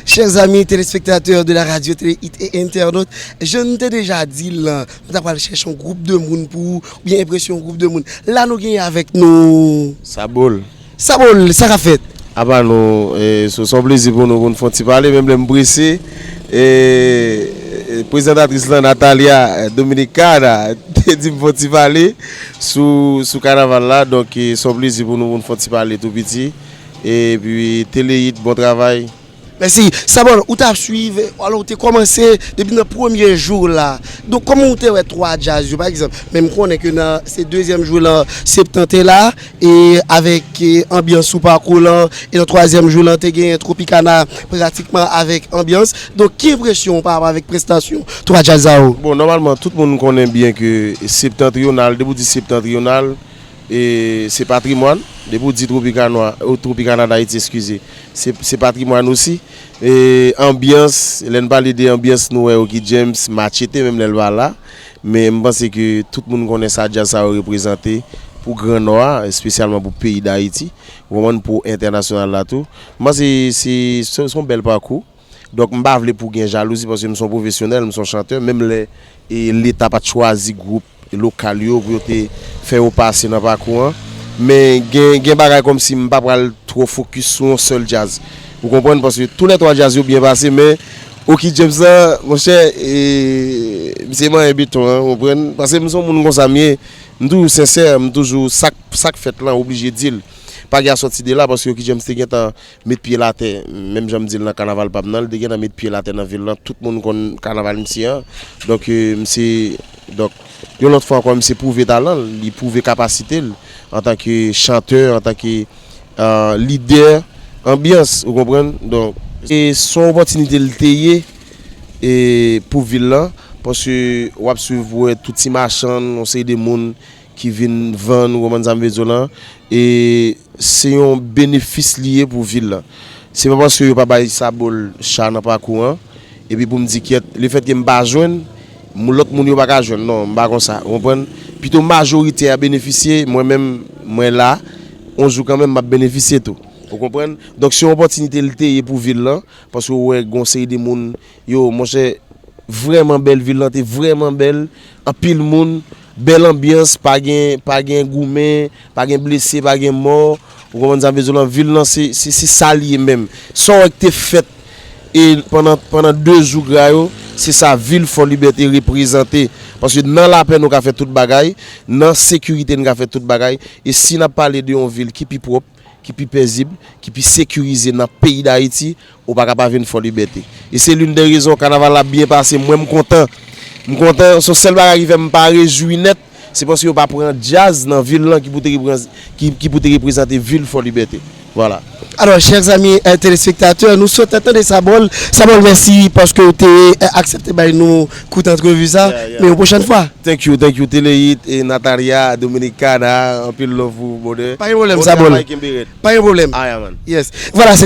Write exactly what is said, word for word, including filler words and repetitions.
Chers amis téléspectateurs de la radio Télé Hit et internautes, jan n te deja di l, nou ta pral chèche yon gwoup de moun pou ou, oubyen enpresyon yon gwoup de moun. La nou genyen avèk nou Sabol. Sabol, sa k ap fèt? Apa nou, e, se, se yon plezi pou nou, pou n fè yon ti pale, menm lè m prese. E, e, prezantatris lan, Natalia Dominicana, te di m fè yon ti pale sou, sou kanaval la. Donk, e, se yon plezi pou nou, pou n fè yon ti pale tou piti. Epi, Télé Hit, bon travay. Mèsi. Sabol, ou t ap swiv, alò, ou te kòmanse depi nan premye jou la. Donk, kòman ou te wè twa djaz yo, pa egzanp? Men m konnen ke nan, se dezyèm jou lan, Septan te la, e avèk, e, Anbyans sou pakou lan, e nan twazyèm jou lan, te genyen Tropicana pratikman avèk Anbyans. Donk, ki enpresyon ou pa rapò avèk prestasyon twa djaz sa yo? Bon, nòmalman, tout moun konnen byen ke Septentrional, depi w di Septentrional, e se patrimwàn. Depi w di Tropicana, o, Tropicana Dayiti, eskize, se, se patrimwàn osi. E Anbyans, lè n pale de Anbyans, nou wè Oky James, Machete, menm lè l pa la. Men m panse ke tout moun konnen sa djaz sa yo reprezante pou Gran Nò a, espesyalman pou peyi Dayiti, ou konprann, pou entènasyonal la tou. M panse se, se, se yon bèl pakou. Donk, m pa vle pou gen jalouzi, paske m se yon pwofesyonèl, m se yon chantè, menm lè, e, Leta pa t chwazi gwoup lokal yo pou yo te fè yo pase nan pakou an. Men gen, gen bagay kòmsi m pa pral twò fokis sou yon sèl djaz. Ou konprann? Paske toulètwa djaz yo byen pase, men Oky James lan, monchè, e, misye manyen beton an, ou konprann? Paske m se yon moun konsa m ye, m toujou sensè, m toujou sa k, sa k fèt lan, oblije di l. Pa gen a sòti de la, paske Oky James te gentan met pye l atè, menm jan m di l nan kanaval pa m nan, li te gentan met pye l atè nan vil lan, tout moun konn kanaval misye an. Donk, e, misye, donk, yon lòt fwa ankò, misye pwouve talan l, li pwouve kapasite l antanke chantè, antanke, e, lidè Anbyans, ou konprann? Donk, e, se yon opòtinite l te ye, e, pou vil lan, paske w ap swiv, w wè tout ti machann, yon seri de moun ki vin vann, ou konprann sa m vle di w lan, e se yon benefis li ye pou vil lan. Se pa paske yo pa bay Sabol cha nan pakou an, epi pou m di kyèt, lefètke m pa jwenn, m, lòt moun yo pa ka jwenn, non, m pa konsa, ou konprann? Pito majorite a benefisye, mwen menm, mwen la, yon jou kanmenm, m ap benefisye tou, ou konprann? Donk, se yon opòtinite li te ye pou vil lan, paske w wè, gen yon seri de moun, yo, monchè, vrèman bèl, vil lan te vrèman bèl, anpil moun, bèl anbyans, pa gen, pa gen goumen, pa gen blese, pa gen mò, ou konprann sa m vle di w lan, vil lan se, se, se sa l ye menm. Sa w wè k te fèt, e pandan, pandan de jou gra yo, se sa vil Fò Libète reprezante. Paske nan lapè nou ka fè tout bagay, nan sekirite nou ka fè tout bagay, e si n ap pale de yon vil ki pi pwòp, ki pi pezib, ki pi sekirize nan peyi Dayiti, ou pa ka pa vin Fò Libète. E se l'une des raisons kanaval la byen pase, mwen m kontan. M kontan, se sèl bagay ki fè m pa rejwi nèt, se paske yo pa pran djaz nan vil lan ki pou te repre-, ki, ki pou te reprezante vil Fò Libète. Vwala. Alò, chers amis, euh, téléspectateurs, nou sot tande Sabol. Sabol, mèsi paske w te, euh, aksepte bay nou kout antrevi sa. Yeah, yeah. Men yon pwochèn fwa. Thank you, thank you, Télé Hit e Natalia Dominicana, anpil love pou ou, brother. Pa gen pwoblèm, Sabol. Bon travay, kenbe rèd. Pa gen pwoblèm. Ah, yeah, man. Yes. Vwala, se